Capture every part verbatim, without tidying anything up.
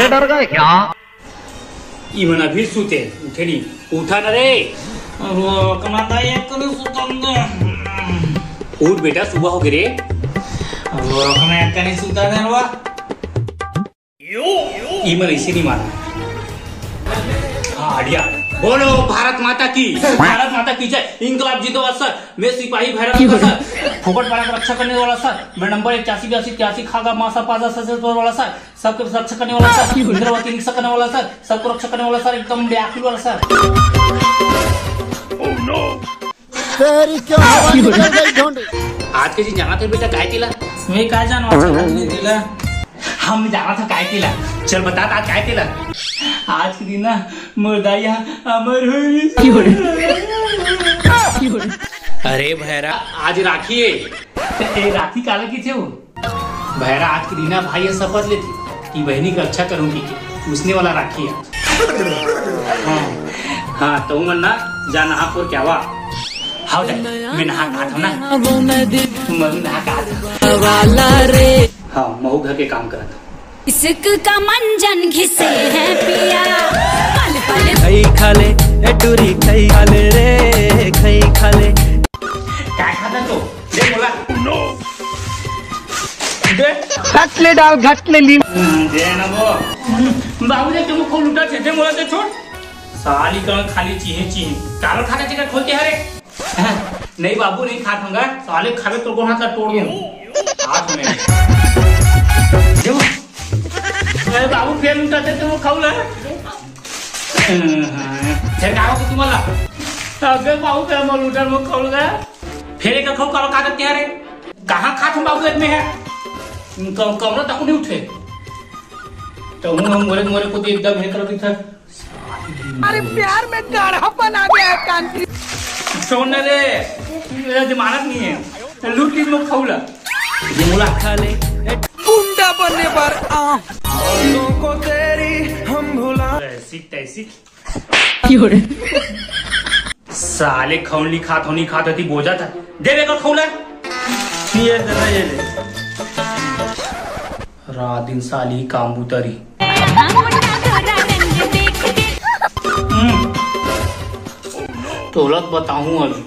डर गए क्या? इमन अभी सुते, उठे नहीं। उठा ना रे। रोकना था, एक कनी सुतन दे। उठ बेटा, सुबह हो गई रे। रोकना, एक कनी सुतन दे रे। इमन ऐसे नहीं माना। हाँ, आइडिया। बोलो भारत माता की। भारत माता की जय। इंकलाब जिंदाबाद सर। मैं सिपाही भैरव का सर। फोकट वाला का रक्षा करने वाला सर। मैं नंबर इक्यासी बयासी तिरासी खागा मासा पाजा सर वाला सर। सबके रक्षा करने वाला सर, इंद्रवती रक्षा करने वाला सर, सबको रक्षा करने वाला सर, एकदम व्याकुल वाला सर। तेरी क्यों हवा निकल गई ढूंढ। आज के दिन जाना था बेटा, काय तिला? मैं काय जानवा था, काय तिला? हम जाना था काय तिला? चल बता ता काय तिला? आज के दिन ना मोर दाई ह अमर हो गई। अरे भैरा, आज राखी है। ए, राखी काला की थे वो? भैरा आज के दिन ना भाई ह शपथ लेथे कि बहिनी के रक्षा करूंगी के उसने वाला राखी है। हाँ, हाँ, तो मन ना जा नहा खोर के आवा। हाँ, मैं नहा के आत हूँ ना। महू नहा के आत हूँ। हाँ, महू घर के काम करत हूँ। इसक का मंजन घिसे है पिया। पल पल खई खा ले, ए टूरी खई खा ले रे, खई खा ले। काय खाता तो? दे बोला। दे। घट ले डाल, घट ले ली। हम्म, दे ना वो। हम्म, बाबू ने तुम को लूटा छे, दे बोला तो छोड़। साली कहाँ खाली चीहे चीहे। कालो खाता चिका खोलते हरे। नहीं बाबू, नहीं खात हूँगा। साले खावे तो को हाथ ला तोड़ दूँ। हाथ में। दे वो। अरे बाबू, फेर लूटा दे, तुम खाऊ ला। फेर का हो तुम्हाला? अबे बाबू, फेर मग लूटा मग खाऊ ला। फेर एक खाऊ करो का करते हरे? कहाँ खात हूँ बाबू, एक में है। क-, कमरा तक नहीं उठे। तो हूँ हम मोरे, मोरे को तो एकदम हे कर दी था। अरे प्यार में गाढ़ापन आ गया है कांति। छोड़ ना रे, मेरा जमानत नहीं है। लूट ली मग खाऊ ला। ये मुला खा ले। गुंडा बनने पर आ। तैसी, तैसी। साले खौल नहीं खात हो, नहीं खात होती बोजा था। दे बेटा खौला। ये दादा, ये ले। रात दिन साली काम उतरी। हम्म। तोला बताऊं अभी।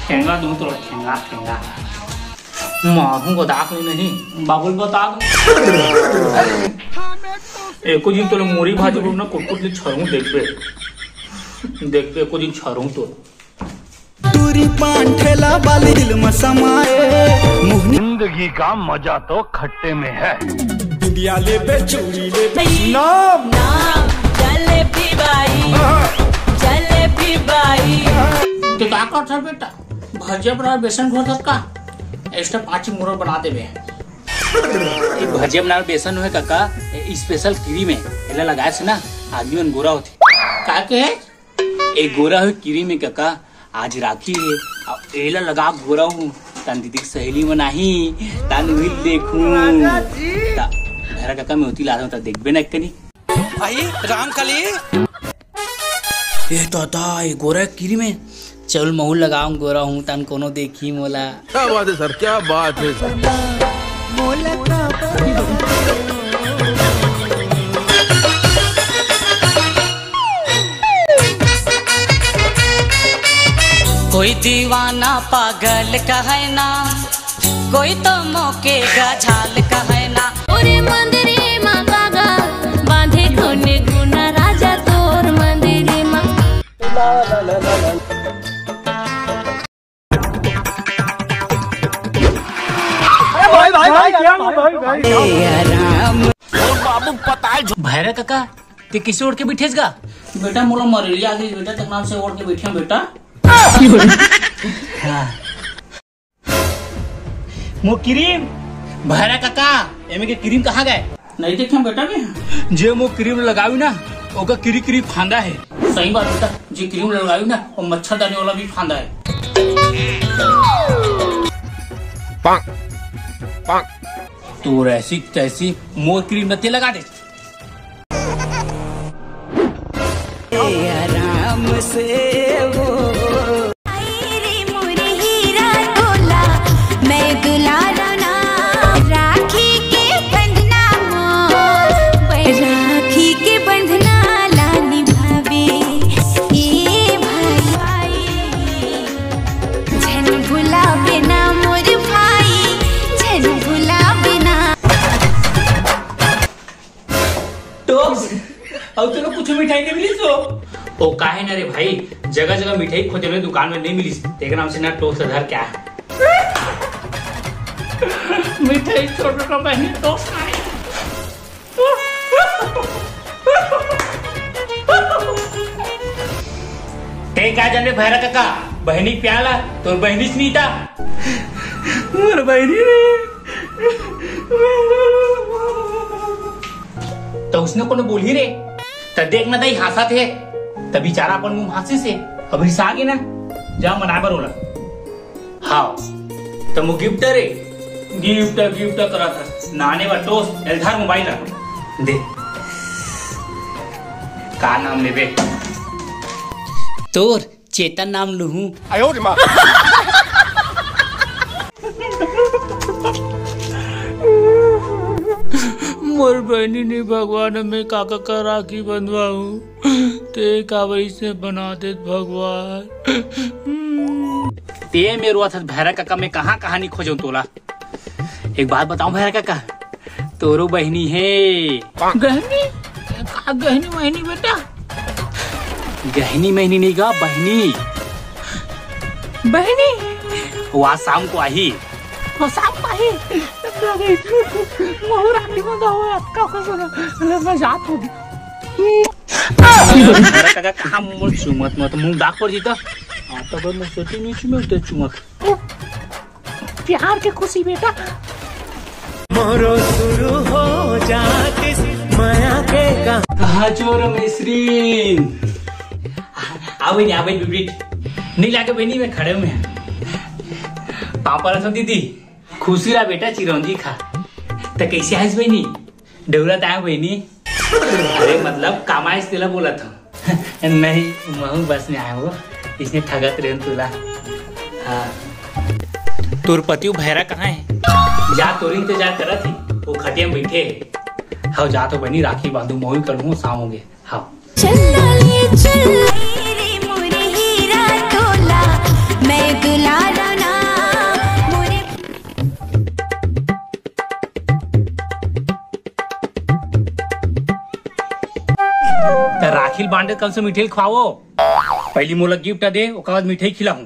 ठेंगा दूं तोला, ठेंगा, ठेंगा। माहू को दाख नहीं, बाबुल बता दूं। एको दिन तोला मोरी भाजी बोल ना, कुट कुट ले छरू देखबे। देखबे, एको दिन छरू तो। टूरी पान ठेला वाली दिल में समाए, मोहनी। जिंदगी का मजा तो खट्टे में है। बिंदिया ले बे, चूड़ी ले बे। नाम। नाम, जलेबी बाई, जलेबी बाई। तो का करत हस बेटा? भजिया बना बेसन घोल का? एक्स्ट्रा पाँच मुरर बना देबे। ये भजिया बनावे बेसन होय काका, ये स्पेशल क्रीम है। एला लगाए से ना आदमी मन गोरा होथे। का के? ए गोरा होय क्रीम है काका, आज राखी है। अब एला लगा गोरा हूँ, तन दीदी के सहेली मन आही, तन उही देखूँ। ता, भैरा काका मैं उती ला दूँ, ता देखबे ना कनी। आई राम कली। ए दादा, ए गोरा क्रीम है। चल महू लगाऊं गोरा हूँ, तन कोनो देखी मोला। क्या बात है सर, क्या बात है सर। कोई दीवाना पागल कहै ना, कोई तो मोके गझाल कहै ना। ओरे मंदिरी मा कागा बांधे कोने गुना राजा तोर मंदिरी मा। भाई, भाई, भाई, क्या भाई, भाई, भाई? भैरा काका, ते किसे ओढ़ के बैठेस गा? बेटा, मोला मलेरिया आ गई बेटा, तेरे नाम से ओढ़ के बैठे हैं बेटा। हाँ। मो क्रीम, भैरा काका, एमे के क्रीम कहाँ गए? नहीं देखे बेटा भी। जे मो क्रीम लगावी ना, ओका किरी किरी फांदा है। सही बात बेटा, जे क्रीम लगावी ना, वो मच्छरदानी वाला भी फांदा है। पाक, पाक। तोर ऐसी तैसी मोर क्रीम न ते लगा दे। आराम से वो। आई रे मोरे हीरा तोला, मैं दुलारा ना, राखी के बंधना मोर, राखी ओ काहे ना रे भाई, जगह जगह मिठाई खोजने दुकान में नहीं मिलिस, तेकर नाम से ना टोस्ट धर क्या है। मिठाई छोड़ के बहनी टोस्ट खाए। ते का जाने भैरा काका, बहनी प्याला तोर बहनी सुनीता। मोर बहनी रे। तो उसने कोनो बोलही रे, त देख ना दाई हांसत हे, त बेचारा अपन मुंह हांसे से अब रिसा गे ना, जा मनाए बर ओला। हाव, त मो गिफ्ट रे, गिफ्ट गिफ्ट करत हस, नाने बर टोस, एल धर मोबाइल ला। दे, का नाम लेबे? तोर चेतन नाम लूहूं। मोर बहनी नहीं भगवान, मैं काका का राखी बंधवाहूं, ते काबर इसे बना देत भगवान। ते मेरे वाथस भैरा काका, मैं कहाँ कहानी खोजूं तोला। एक बात बताऊं भैरा काका, तोरो बहनी हे। गहनी? का गहनी वहनी बेटा? गहनी महनी नहीं गा, बहनी। बहनी? वो आज शाम को आही। वो शाम को आही? महू राखी बंधा हुआ, अतका खुश हो, मैं जात हूँ। भैरा काका कहाँ मोर चुमत मत, मुंह दाग पर जीता। आता बार मैं सोची नहीं चुमे उते चुमत। प्यार के खुशी बेटा। मोरो शुरू हो जातिस मया के कहा। कहाँ चोर मिश्री? आ बहनी, आ बहनी, बिबिट। नहीं लागे बहनी, मैं खड़े में। पापा रसो दीदी, खुशी रहा बेटा, चिरौंजी खा। त कैसे आइस बहनी? डौरा ताय बहनी? अरे मतलब कमाइस तेला बोला था। नहीं, महू बस में आए हो, इसने ठगत रहे तुला। हाँ। तोर पति वो भैरा कहाँ है? जा तोर इंतजार करत ही, वो खटिया में बैठे। हाँ, जा तो बहनी राखी बांधू, महू कर लूँ, शाम हो गए। हाँ। चंदा ले चल रे मोरे हीरा तोला, मैं दुलारा ना मोरे। त राखी ल बांटे कल से मिठाई ल खवाओ। पहली मोला गिफ्ट दे, ओकर बाद मिठाई खिलाहूं।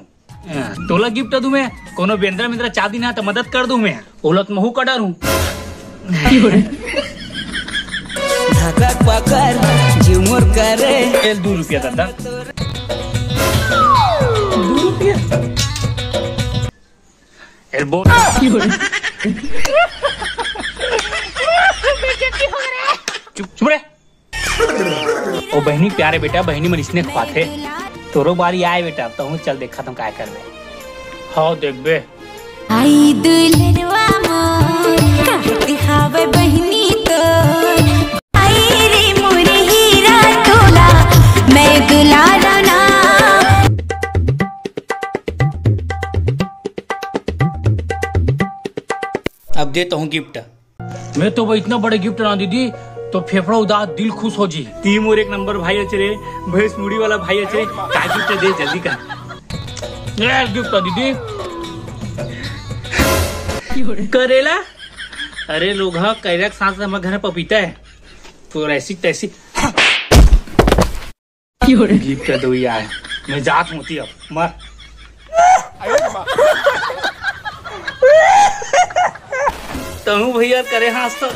हाँ, तोला गिफ्ट दूं मैं, कोनो बेंदरा मेंदरा चादी ना त मदद कर दूं मैं। ओला त महू का डर हूं। धकक पकड़ झुमुर करे। एल दू रुपया दादा। दू रुपया। एल बोल। चुप, चुप रे। ओ बहनी, प्यारे बेटा, बहनी मन इसने खुआथे। तोरो बारी आए बेटा, तहूँ चल देखा तुम काय करबे। हाँ, देखबे। आई दुल्हनवा मोर, कहती हावे बहनी तो। आई रे मोरे हीरा तोला, मैं दुलारा ना। अब दे तहूँ गिफ्ट। मैं तो भाई इतना बड़े गिफ्ट ना दीदी, तो फेफड़ा उदास दिल खुश हो जी। ती मोर एक नंबर भाई अच रे, भैंस मुड़ी वाला भाई अच रे, का गिफ्ट दे जल्दी कर। ये गिफ्ट दीदी। करेला? अरे लोग, हाँ, करेला के साथ हमारे घर में पपीता है, तो ऐसी तैसी। गिफ्ट दो यार, मैं जात हूँ ती अब, मर। तहूँ भैया करे हाँस तो।